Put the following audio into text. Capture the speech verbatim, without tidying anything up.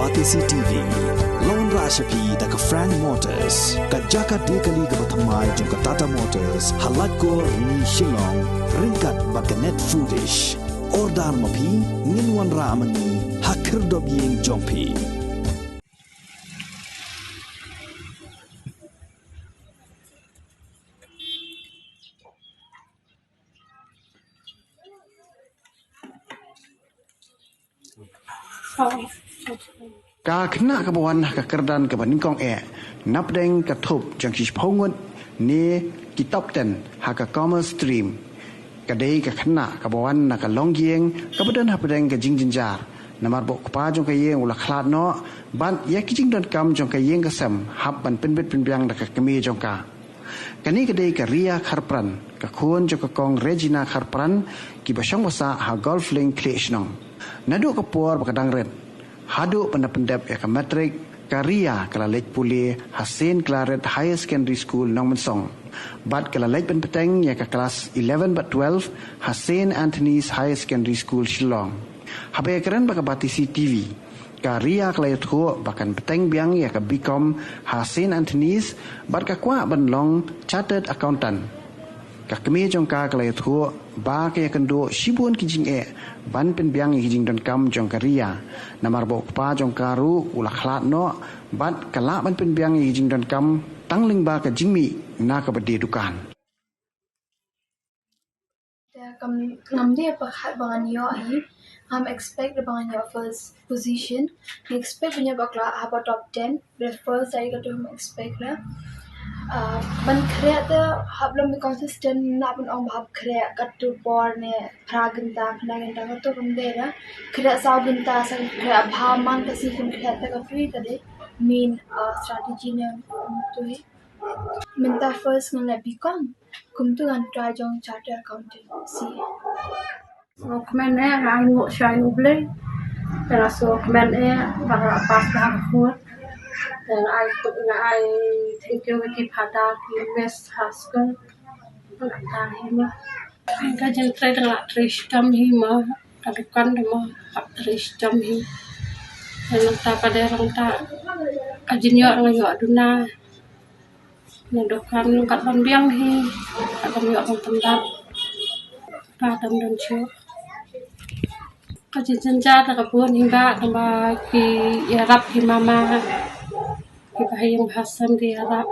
Batesi T V la wanrah sha phi da ka Frank Motors, ka jaka die kali kaba thymmai jong ka Tata Motors ha Laitkor, Rni, Shillong, ryngkat bad ka Net Foodish. Order ma phi, ngin wanrah ma ngi ha khyrdop ïing jong phi. Ka khynnah kaba wan ha ka kyrdan kaba nyngkong eh napdeng ka thup jong ki shiphew ngut ne ki top ten ha ka commerce stream, ka dei ka khynnah kaba wan na ka longïing kaba don hapdeng ka jingjynjar. Namar ba u kpa jong ka ïing u la khlad noh, bad ïa ki jingdonkam jong ka ïing ka sem hap ban pynbit pynbiang da ka kmie jong ka. Kane ka dei ka Ria Kharpran, ka khun jong ka Kong Regina Kharpran, kiba shong ba sah ha Golf Link, Khliehshnong. Naduh ka por ba ka dang rit haduh ban da pyndep ïa ka matric, ka Ria ka la leit pule ha Saint Claret Higher Secondary School, Nongmensong, bad ka la leit ban bteng ïa ka klas eleven bad twelve ha Saint Anthony's Higher Secondary School, Shillong. Haba ïakren bad ka Batesi T V, ka Ria ka la ïathuh ba kan bteng biang ïa ka B Com ha Saint Anthony's bad ka kwah ban long chartered accountant. Ka kmie jong ka ka la ïathuh ba ka ïakynduh shibun ki jingeh ban pynbiang ïa ki jingdonkam jong ka Ria, namar ba u kpa jong ka ruh u la khlad noh, bad ka lah ban pynbiang ïa ki jingdonkam tang lyngba ka jingmih na kaba die dukan. Te kam, ngam dei pyrkhat ba ngan ïoh hi, ngam expect ba ngan ïoh first position. Ngam expect ba ngan ïoh bakla haba top ten, but first ai ka tu ngam expect la. Ah, ban khreh te hap lem consistent, na ban ong ba hap khreh katto por ne phra gynta, khyndai gynta, katto kam dei la. Khreh saw gynta, sa khreh bha man ka si kan khreh te ka tu ka dei main, ah, strategy ne tu hi. Mynta first ngan leh B Com, kumtu ngan try jong chartered accountant, C A. Kmen eh nga ai nguh shai U Blei. Te nga sngewkmen eh ba nga pass bha ka khun. Te nga ai, nga ai thank you ki phada, ki miss ha skul. Nga ai hi ma. Ka jingtrei te nga trei shitom hi ma. Ka dukan te ma hap trei shitom hi. Te nangta ka dei nangta ka jingïoh nga ïoh duna. Na dukan kat ban biang hi, kat ban ïoh ban pyndap. Ka dang don shuh. Ka jingjynjar ka bun hi ba, tang ba ki ïarap ki mama, ki bahaïing bahasem ki ïarap.